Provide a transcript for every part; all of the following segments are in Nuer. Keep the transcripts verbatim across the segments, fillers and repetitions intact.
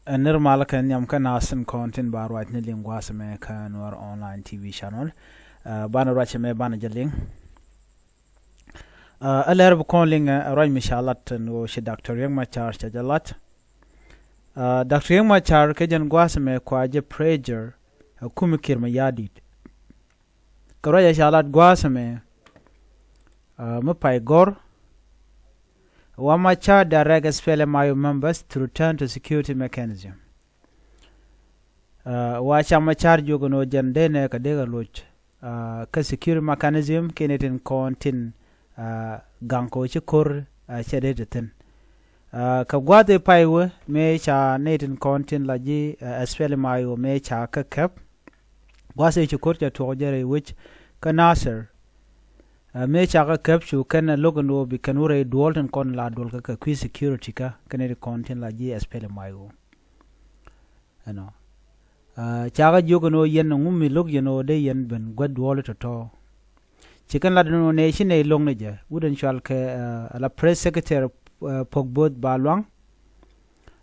Ɛ nir mal kɛ nhiam kä nasin kɔn tin ba ruac ni liŋ gua̱a̱th mɛ kä Nuɛr Online T V channel. Ɛ, banɛ ruac mɛ banɛ jɛ liŋ. Ɛ, ɛ lɛr bi kɔn liŋ ɛ ruac mi ca lat ni wä ci Doctor Riek Machar ca jɛ lat. Ɛ, Doctor Riek Machar kɛ jɛn gua̱a̱th mɛ kua jɛ pressure ɛ kumi Kiir Mayardit. Kɛ ruac ɛ ca lat gua̱a̱th mɛ, ɛ, mi pay gɔr, wa Machar direct S P L M I O members to return to security mechanism. Ɛ, wa ca Machar jiök ɛn ɣöö jɛn dee nɛ kɛ dee kɛ loc, ɛ, kä security mechanism kiɛ ni tin kɔn tin, ɛ, gaŋ kɛ ɣöö ci ko̱r, ɛ, cɛ dee ti thi̱n. Ɛ, kɛ gua̱a̱th ɛ pay wä mëë ca ni tin kɔn tin la ji̱, ɛ, S P L M I O mëë ca kä kɛp. Gua̱a̱th ëë ci ko̱r cɛ tuɔɔk jɛ rɛy wec kä Nasir. Ɛ, mëë cakɛ käp cu kɛn ɛ lo̱k ɛn ɣöö bi kɛn wä rɛy duɔ̱ɔ̱l tin kɔn la duɔl kä kɛ kui̱ security kä kɛn ɛ ti kɔn tin la ji̱ S P L M I O. Ɛnɔ. Ɛ, cakɛ jiök ɛn ɣöö yɛn ɛŋu mi lo̱k yɛn ɣöö dee yɛn ben guäth duɔ̱ɔ̱l tɔ̱tɔ̱. Ci kɛn lat ɛn ɣöö nɛy ci nɛy lo̱k ni jɛ wut ɛn cual kɛ, ɛ, ala press secretary, ɛ, Pok Both Ba Luaŋ.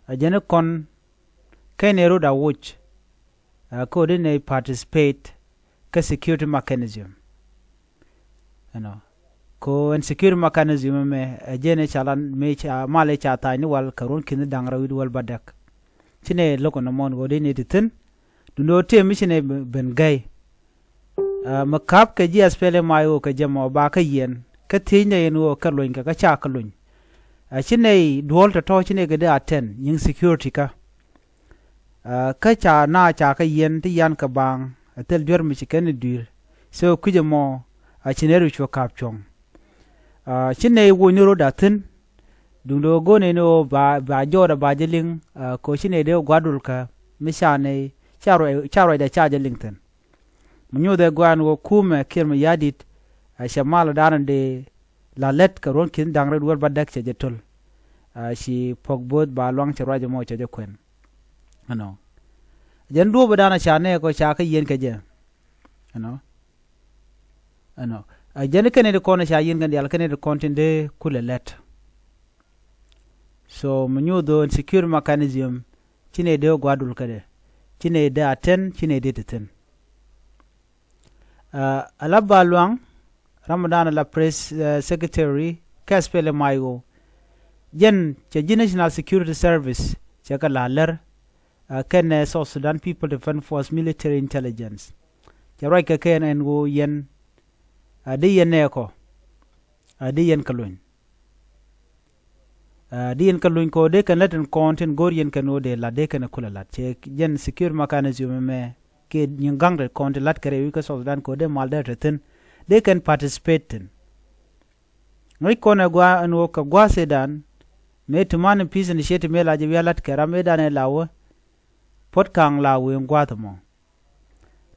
Ɛ jɛn ɛ kɔn kɛn ɛ rot a woc. Ɛ, kɛ ɣöö dee nɛy participate kä security mechanism. Ɛnɔ. Kɛ ɣöö ɛn security mechanism ɛmɛ, ɛ, jɛn ɛ ca lan mëë ca mal ɛ ca tha̱a̱ny ni wal kɛ ruɔ̱n ki̱n da̱ŋ rɛw wi̱cdɛ wäl bädäk. Ci nɛy lo̱k ɛn ɛmɔ ɛn ɣöö dee nɛy ti thi̱n. Duundɛ ɣöö tëë mi ci nɛy ben gäy. Ɛ, mi ka̱p kɛ ji̱ S P L M I O kɛ jɛ mɔ ba kä yiɛn. Kä thiec nɛy ɛn ɣöö kɛ lony kɛ kä ca kɛ lony. Ɛ, ci nɛy duɔ̱ɔ̱l tɔ̱tɔ̱ ci nɛy kɛ dee attend nyiŋ security kä. Ɛ, kä ca na ca kä yɛn ti yan kɛ baaŋ ɛ thil duer mi ci kɛn i̱ dui̱r. So kui̱c ɛmɔ a ci nɛy ru cuɔ ka̱p cuɔ̱ŋ. Ɛ, ci nɛy woc ni rot a thi̱n. Duundɛ ɣöö go̱o̱nɛ ni ɣöö ba, ba jɔɔt a ba jɛ liŋ, ɛ, kɛ ɣöö ci nɛy dee gua̱dul kä mi ca nɛy ca ruac, ca ruacdɛ ca jɛ liŋ thi̱n. Mi nyuuth ɛ gua̱a̱n ɣöö kumɛ Kiir Mayardit, ɛ, cɛ mal ɛ da̱a̱n dee la lät kɛ ruɔ̱n ki̱n da̱ŋ rɛw wi̱cdɛ wäl bädäk cɛ jɛ to̱l. Ɛ, ci Pok Both Ba Luaŋ cɛ ruac ɛmɔ cɛ jɛ kuɛn. Ɛnɔ. Jɛn duɔ̱ɔ̱p ɛ da̱a̱n ɛ ca nɛɛkɔ ca kä yiɛn kɛ jɛ. Ɛnɔ. Ɛnɔ. Ɛ, jɛn kɛn ɛ ti kɔn ɛ ca yiɛn kɛn diaal kɛn ɛ ti kɔn tin dee kulɛ lät. So mi nyuuth ɣöö ɛn security mechanism ci nɛy dee gua̱dul kädɛ. Ci nɛy dee attend, ci nɛy dee ti thi̱n. Ɛ, ala Ba Luaŋ, ram mi da̱a̱n ala press, ɛ, secretary kä S P L M I O. Jɛn cɛ ji̱ National Security Service cɛ kɛ la̱r lär, ɛ, kɛnɛ South Sudan People Defense Force military intelligence. Cɛ ruac kɛ kɛn ɛn ɣöö yɛn, ɛ, dee yɛn nɛɛkɔ, ɛ, dee yɛn kɛ lony. Ɛ, dee yɛn kɛ lony kɛ ɣöö dee kɛn lät tin kɔn tin go̱o̱r yɛn kɛn ɣöö dee la̱t dee kɛn ɛ kulɛ la̱t. Cɛ jɛn security mechanism ɛmɛ kiɛ nyin ga̱ŋ tin kɔn tin la̱t kɛ rɛy wi̱c kä South Sudan kɛ ɣöö dee mal dee te thi̱n. Dee kɛn participate thi̱n. Ŋäc kɔn ɛ gua̱a̱ ɛn ɣöö kɛ gua̱a̱th ëëdan mëë ti man peace initiative mëë la jɛ wi̱i̱ a la̱t kɛ ram ëëdan ɛ la wä. Puɔ̱t ka̱a̱ŋ la wëë gua̱a̱th ɛmɔ.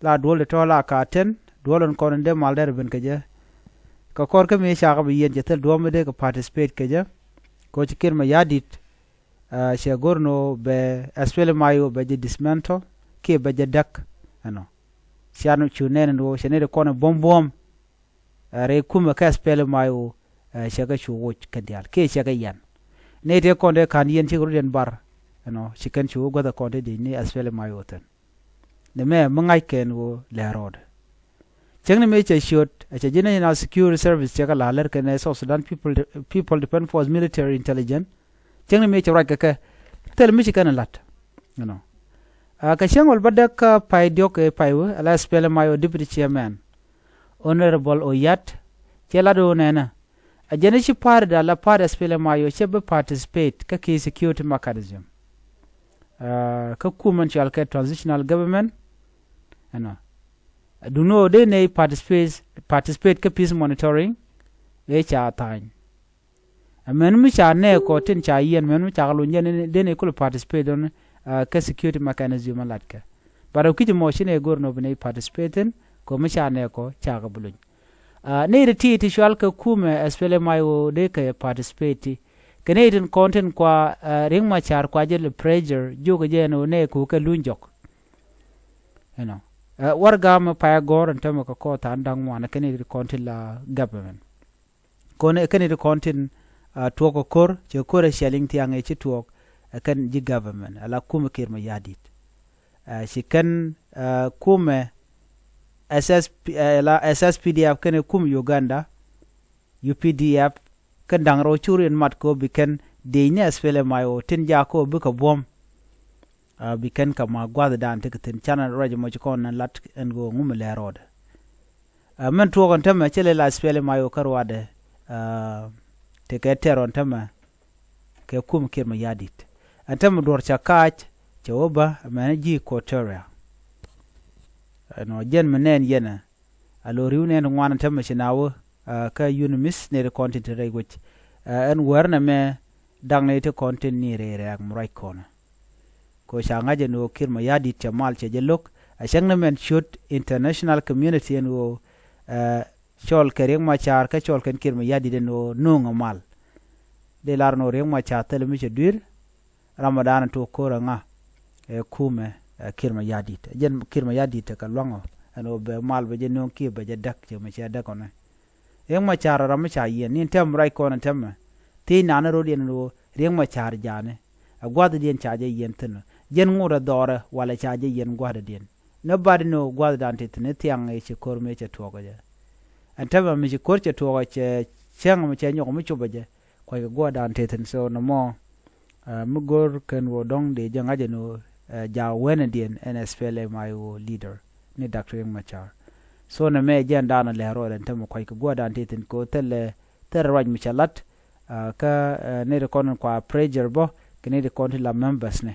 La duɔ̱l ti tɔ̱ la ka tɛn, duɔ̱l in kɔn in dee mal dɛr ben kɛ jɛ. Kɛ kɔr kä mi cakɛ bi yiɛn cɛ thil duɔ̱ɔ̱p mi dee kɛ participate kɛ jɛ. Kɛ ɣöö ci Kiir Mayardit, ɛ, cɛ go̱r ni ɣöö bɛ S P L M I O bɛ jɛ dismantle kiɛ bɛ jɛ däk. Ɛnɔ. Cian cu nɛn ni ɣöö cɛ ni di kɔn in buɔ̱m buɔ̱m. Ɛ, rɛy kumɛ kä S P L M I O, ɛ, cɛ kɛ cu woc kɛn diaal kiɛ cɛ kɛ yian. Nɛy tëë kɔn dee ka̱n yiɛn cikɛ rut yɛn bar. Ɛnɔ, ci kɛn cu wä guäth ɛ kɔn te diec ni S P L M I O thi̱n. Ni mɛ mi ŋa̱c kɛn ɣöö lɛ rɔɔdɛ. Cäŋ ni mëë cɛ ciöt, ɛ, cɛ ji̱ National Security Service cɛ kɛ la̱r lär kɛnɛ South Sudan People, People Defense Force military intelligence. Cäŋ ni mëë cɛ ruac kɛ kɛ thil mi ci kɛn ɛ la̱t. Ɛnɔ. Ɛ, kɛ cäŋ wäl bädäk kä pay diɔ̱k ɛ pay wä ala S P L M I O deputy chairman Honorable Oyat cɛ lat ɣöö nɛnɛ. Ɛ jɛn i̱ ci party da la party S P L M I O cɛ bi participate kä kɛ security mechanism. Ɛ, kä kumɛn cual kɛ transitional government. Ɛnɔ. Duŋni ɣöö dee nɛy participate, participate kä peace monitoring. Ëë ca tha̱a̱ny. Ɛ mɛn mi ca nɛɛkɔ tin ca yiɛn mɛn mi ca kɛ luny jɛn dee nɛy kulɛ participate dɔn, ɛ, kä security mechanism ɛ latkɛ. But ɛ kui̱c mɔ ci nɛy go̱r nɔ bi nɛy participate thi̱n kɛ mi ca nɛɛkɔ ca kɛ bi luny. Ɛ, nɛy ti ti cual kɛ kumɛ S P L M I O dee kɛ participate ti. Kɛ nɛy tin kɔn tin kua, ɛ, Riek Machar kua jɛ lɛ pressure jiök kɛ jɛ ɛn ɣöö nɛy kɛ wä kɛ luny jɔk. Ɛnɔ. Ɛ, warɛga mi pay gɔ̱r ɛn tämɛ kɛ kɔɔth tha̱a̱ŋ da̱ŋ ŋuan kɛ nɛy tin kɔn tin la government. Kɔn ɛ kɛn ti kɔn tin, a, tuɔɔk ɛ ko̱r, cɛ ko̱r ɛ ciɛ liŋ thiaŋ ɛ ci tuɔɔk. ɛ kɛn ji̱ government, ala kumɛ Kiir Mayardit. Ɛ, ci kɛn, ɛ, kumɛ S S P, ɛ, la S S P D F kɛnɛ kumɛ Uganda, U P D F, kɛn da̱ŋ rɛw cur in mat kɛ ɣöö bi kɛn diecni S P L M I O tin jaak kɛ ɣöö bikɛ buɔ̱m. Ɛ, bi kɛn kɛ ma gua̱thdan tekɛ thi̱n, canɛ ruac mɔ ci kɔn nɛ lat ɛn ɣöö ŋumɛ lɛ rɔɔdɛ. Ɛ, mɛn tuɔɔk ɛn tämɛ cɛ lɛ la S P L M I O kä ruaadɛ, ɛ, tekɛ tɛr ɣɔn tämɛ kɛ kumɛ Kiir Mayardit. Ɛn tämɛ duɔ̱r ca kaac cɛ wä bä, ɛ, mɛn ji̱ Equatoria. Ɛnɔ jɛn mi nɛɛn yɛnɛ, a lo̱ ri̱w nɛɛn ti ŋuan ɛn tämɛ ci na wä, ɛ, kä UNMISS nɛy ti kɔn tin te rɛy wec. Ɛ, ɛn wäär nɛmɛ da̱ŋ nɛy ti kɔn tin ni rɛy rɛ̈ɛ̈k mi ruac kɔnɛ. Kɛ ɣöö ca ŋa̱c ɛn ɣöö Kiir Mayardit cɛ mal cɛ jɛ lo̱k, a cäŋ ni mɛn ciöt international community ɛn ɣöö, ɛ, cɔl kɛ Riek Machar kä cɔl kɛn Kiir Mayardit ɛn ɣöö nööŋɛ mal. Dee lar ɛn ɣöö Riek Machar thilɛ mi cɛ dui̱r, ram ɔ da̱a̱n ɛ tuɔɔk ko̱r ɛ ŋa, ɛ kumɛ, ɛ Kiir Mayardit. Ɛ jɛn Kiir Mayardit tekɛ lua̱ŋ ɔ ɛn ɣöö bɛ mal bɛ jɛ nööŋ kiɛ bɛ jɛ däk, cɛ mi cɛ däk ɔnɛ. Riek Machar ram mi ca yiɛn, ni tɛm ruac kɔn tɛmɛ. Thiec nani rot yɛn ɣöö Riek Machar ja̱a̱ni, ɛ gua̱thdiɛn ca jɛ yiɛn thi̱n ɔ. Jɛn ŋot ɛ dhɔrɛ walɛ ca jɛ yiɛn gua̱thdiɛn. Nobody know gua̱thdan ti thi̱n i̱ thiaŋ i̱ ci ko̱r mëë cɛ tuɔɔk ɛ jɛ. Ɛn tɛmɛ mi ci ko̱r cɛ tuɔɔk ɛ cɛ cäŋ mi cɛ nyɔk mi cop ɛ jɛ. Kuackɛ gua̱thdan ti thi̱n, so nɔmɔ, ɛ, mi go̱r kɛn ɣöö dɔ̱ŋ dee jɛ ŋa̱c ɛn ɣöö, ɛ, jaak wänɛdiɛn ɛn S P L M I O leader ni Doctor Riek Machar. So nɛmɛ jɛn daanɔ lɛ rɔɔdɛ ɛn tämɛ kuackɛ gua̱thdan ti thi̱n kɛ ɣöö thilɛ, thilɛ ruac mi cɛ lat, ɛ, kä, ɛ, nɛy ti kɔn kua pressure bä kɛ nɛy ti kɔn ti la members ni.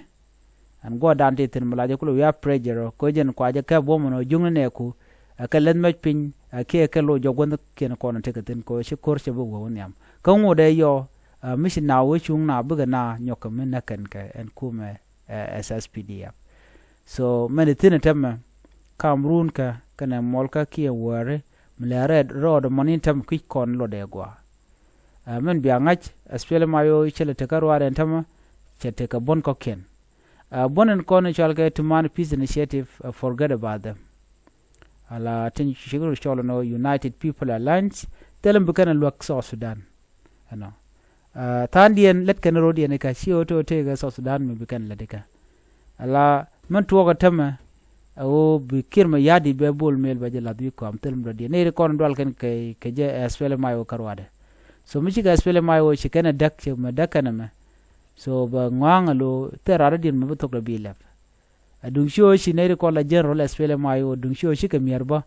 Ɛn gua̱thdan ti thi̱n mi la jɛ kulɛ wi̱i̱ a pressure ɔ kɛ ɣöö jɛn kua jɛ kɛ buɔ̱m ɛn ɣöö juŋni nɛɛku, ɛ, kɛ leth mɛc piny, ɛ, kiɛ kɛ loc jɔk gua̱thkiɛn kɔn tekɛ thi̱n kɛ ɣöö ci ko̱r cɛ bi wä wä nhiam. Kä ŋot ɛ yɔ, ɛ, mi ci na wee cuŋ na bikɛ na nyɔk kɛ mi näk kɛn kɛ ɛn kumɛ, ɛ, S S P D F. So mɛn ti thi̱n ɛ tämɛ kam ruun kä kɛnɛ muɔl kä kiɛ wäri mi lɛ rɛɛt rɔɔdɛ mɔni tämɛ kui̱c kɔn luɔtdɛ gɔaa. Ɛ, mɛn bia ŋa̱c, S P L M I O cɛ lɛ tekä ruaadɛ ɛn tämɛ, cɛ tekɛ buɔ̱n kɔ̱kiɛn. Ɛ, buɔ̱n ɛn kɔn in cɔal kɛ Tumaini Peace Initiative, ɛ, forget about them. Ala tin cikɛ rut cɔl ɛn ɣöö United People Alliance, thilɛ mi bi kɛn ɛ luäk South Sudan. Ɛnɔ. Ɛ, tha̱a̱ŋdiɛn lät kɛn rot yɛn ikä ci ɣöö te ɣöö tëëkɛ South Sudan mi bi kɛn lät ikä. Ala mɛn tuɔɔk ɛ tämɛ, ɛ ɣöö bi Kiir Mayardit bɛ Bol Mel bɛ jɛ la̱th wi̱i̱ kɔam thil mi dɔ̱diɛn. Nɛy ti kɔn dual kɛn kɛ, kɛ jɛ S P L M I O kä ruaadɛ. So mi cikɛ S P L M I O ci kɛn ɛ däk, ci mɛ däk kɛn ɛmɛ. So bɛ ŋɔa̱a̱ŋ ɛ lo̱ thil raar dɔ̱diɛn mɛ bi thok dɔ bi lɛp. Ɛ duŋ ci ɣöö ci nɛy ti kɔn la general S P L M I O, duŋ ci ɣöö cikɛ mi̱er bä.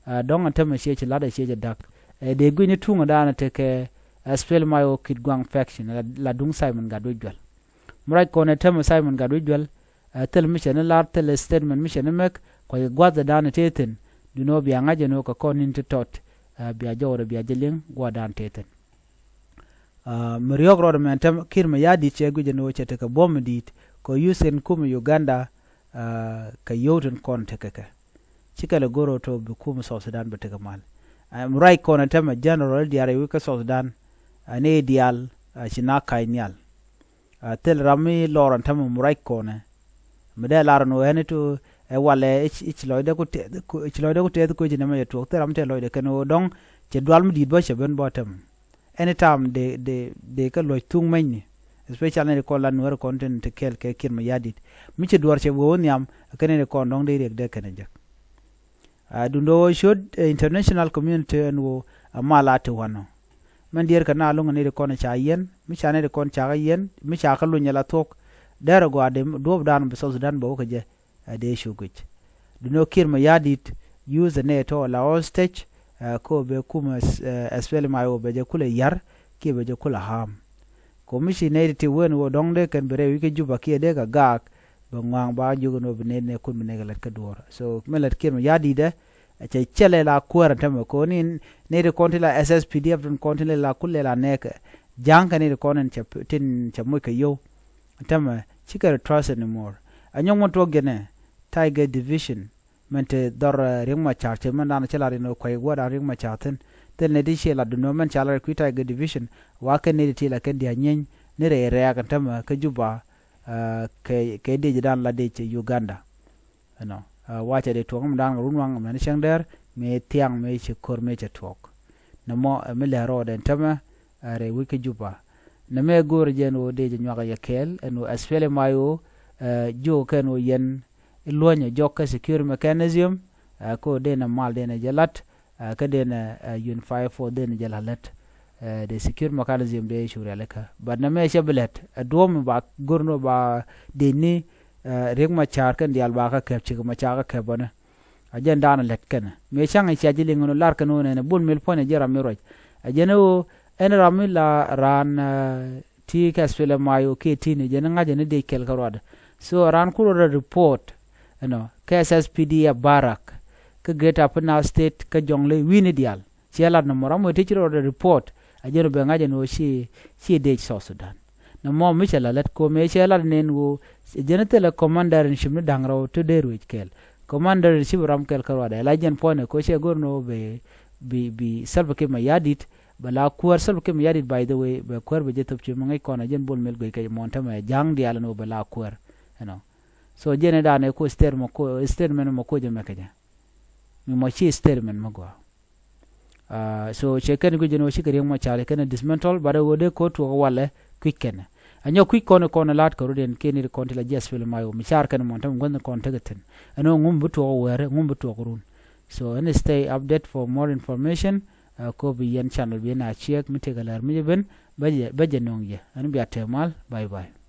Ɛ dɔ̱ŋ ɛ tämɛ ciɛ ci la̱t ɛ ciɛ ci däk. Ɛ dee gui̱ni tuŋ ɛ daanɛ tekɛ S P L M I O Kitgwang faction, la, la duŋ Simon Gatwec Juɛl. Mi ruac kɔn ɛ tämɛ Simon Gatwec Juɛl, ɛ thil mi cɛ ni lar, thil statement mi cɛ ni mek, kuackɛ gua̱thdan ɛ tëë thi̱n, duundɛ ɣöö bia ŋa̱c ɛn ɣöö kɛ kɔn ni̱n ti tɔt, ɛ bia jɔwdɛ bia jɛ liŋ gua̱thdan tëë thi̱n. Ɛ, mi riɔ̱k rɔɔdɛ mɛn tɛm Kiir Mayardit cɛ guic ɛn ɣöö cɛ tekɛ buɔ̱m mi di̱i̱t kɛ use in kumɛ Uganda, ɛ, kɛ yio̱w tin kɔn tekɛ kɛ. Cikɛ lɛ go̱r ɣöö tɔ bi kumɛ South Sudan bɛ tekɛ mal. Ɛ, mi ruac kɔn ɛ tɛmɛ general diaal rɛy wec kä South Sudan, ɛ, ni diaal, ɛ, ci na ka̱c nhial. Ɛ, thil ram mi lɔr ɛn tämɛ mi ruac kɔnɛ. Mi dee lar ɛn ɣöö ɛn itu ɛ walɛ i̱ ci lɔcdɛ ku tɛth, i̱ ci lɔcdɛ ku tɛth koci nɛmɛ cɛ tuɔɔk, thil ram mi tɛth lɔcdɛ kɛn ɣöö dɔ̱ŋ cɛ dual mi di̱i̱t bä cɛ ben bä tämɛ. Anytime dee, dee, dee kä luɔ̱c thuŋ mɛnyni. Especially ni ti kɔn la Nuäär kɔn tin ti kɛɛl kɛ Kiir Mayardit. Mi ci duɔ̱ɔ̱r cɛ wee wä nhiam, kɛn ni ti kɔn dɔ̱ŋ dee riɛk dee kɛn ɛ jek. A, duundɛ ɣöö ciöt, ɛ, international community ɛn ɣöö a mal a ti wanɔ. Mɛn diɛɛr kɛ na lo̱ŋ ni ti kɔn ca yiɛn, mi ca ni ti kɔn ca kä yiɛn, mi ca kä luny ala thuɔ̱k. Derɛ gɔaa dee duɔ̱ɔ̱pdan bi South Sudan bɛ wä kɛ jɛ, a, dee cu guic. Duundɛ ɣöö Kiir Mayardit use nɛ tɔ la hostage, a, kä ɣöö bɛ kumɛ, a, S P L M I O bɛ jɛ kulɛ ya̱r, kiɛ bɛ jɛ kulɛ harm. Kɔ mi ci nɛy ti ti wen ɣöö dɔ̱ŋ dee kɛn bi rɛy wi̱c kä Juba kiɛ dee kɛ gaak, bɛ ŋɔaŋ ba jiök ɛn ɣöö bi nɛy nɛɛkun bi nɛy kɛ lät kä duɔ̱ɔ̱r. So mi lät Kiir Mayardit ɛ, cɛ cɛ lɛ la kuäär ɛn tämɛ kɔn in nɛy ti kɔn ti la S S P D F tin kɔn ti lɛ la kul lɛ la nɛɛkɛ. Ja̱a̱ŋ kɛ nɛy ti kɔn in cɛ p-, tin cɛ moc kɛ yio̱w. Ɛn tämɛ cikɛ rɔ trust anymore. Ɛ nyɔk mɔ tuɔɔk jɛnɛ, Tiger Division. Mɛn te dhɔr, ɛ, Riek Machar cɛ mɛn dan cɛ lar in ɣöö kuay gua̱dan Riek Machar thi̱n. Thil ni ti ciɛ lat duno mɛn ca lar kui̱ Tiger Division. Wa kɛn ni ti ti la kɛn dia̱ nyieeny ni rɛy rɛɛk ɛn tämɛ kä Juba, ɛ, kɛ, kɛ dec dan la dec Uganda. Ɛnɔ, ɛ, wa cɛ dee tuɔ̱ŋ mi dan run waŋ mɛn cäŋ dɛr mi thiaŋ mi ci ko̱r mi cɛ tuɔɔk. Nɔmɔ, ɛ, mi lɛ rɔɔdɛ ɛn tämɛ, ɛ, rɛy wi̱c kä Juba. Nɛ mɛ go̱o̱rɛ jɛn ɣöö dee jɛ nyuak yɛ kɛɛl ɛn ɣöö SPLM-IO, ɛ, jiök kɛn ɣöö yɛn luɔ̱nyɛ jɔk kä security mechanism, ɛ, kä ɣöö dee nɛ mal dee nɛ jɛ la̱t, ɛ, kä dee nɛ, ɛ, unified force dee nɛ jɛ la̱t lät. Ɛ, dee security mechanism dee cu rialikä. But nɛ mɛ cɛ bi lät, ɛ, duɔ̱ɔ̱p mi ba go̱r ni ba dee ni, ɛ, Riek Machar kɛn diaal ba kä kɛp, cikɛ Machar kä kɛp bä ni. A jɛn daanɔ lät kɛnɛ. Mëë ca̱ŋ cia ji̱ liŋ ɛn ɣöö lar kɛn ɣöö nɛnɛ Bol Mel puɔ̱nyɛ ji̱ ram mi ruac. A jɛn ɣöö ɛn ram mi la raan, ɛ, ti kɛ SPLM-IO kiɛ ti ni jɛn ŋa̱c ɛn dec kɛl kä ruadɛ. So raan kur rɔ report, you know, kɛ SSPDF barak, kä Greater Upper Nile State, kä Jonglei wi̱i̱ni diaal. Ciɛ lat nɔmɔ ram wee ti ci rɔ report, a jɛn ɣöö bɛ ŋa̱c ɛn ɣöö ci, ci dec South Sudan. Nɔmɔ mi cɛ la lät ko̱mɛ cɛ lat nɛn ɣöö jɛn thilɛ commander in chief ni da̱ŋ rɛw ti dee ruëc kɛɛl. Commander in chief ram kɛl kä ruadɛ la jɛn puɔ̱nɛ ko̱ cɛ go̱r ni ɣöö bɛ bi, bi Salva Kiir Mayardit, bɛ la kuäär Salva Kiir Mayardit, by the way, bɛ kuäär bɛ jɛ thop ci mi ŋäc kɔn a jɛn Bol Mel guic kɛ mɔn tämɛ ja̱a̱ŋ diaal ni ɣöö bɛ la kuäär, you know. So jɛn ɛ daanɛ ko statement mɔ ko, statement mɔ ko jɛ mɛ kɛ jɛ. Mi mɔ ci statement mɔ gɔaa. Ah, so cɛ kɛn guic jɛn ɣöö cikɛ Riek Machar kɛn dismantle, but ɣöö dee ko̱ tuɔɔk walɛ kui̱c kɛn. A nyɔk kui̱c kɔn kɔn la̱t kɛ rut ɛn kiɛ ni kɔn ti la ji̱ SPLM-IO mi car kɛn mɔn tämɛ gua̱n kɔn tekɛ thi̱n. Ɛn ɣöö ŋum bi tuɔɔk wäärɛ, ŋum bi tuɔɔk run. So ɛn stay update for more information. Ah, ko̱ bi yɛn channel bi na ciɛk mi tekɛ lär mi jɛ ben, bä jɛ, bä jɛ nöŋ jɛ. Ɛn bia tɛɛ mal, bye bye.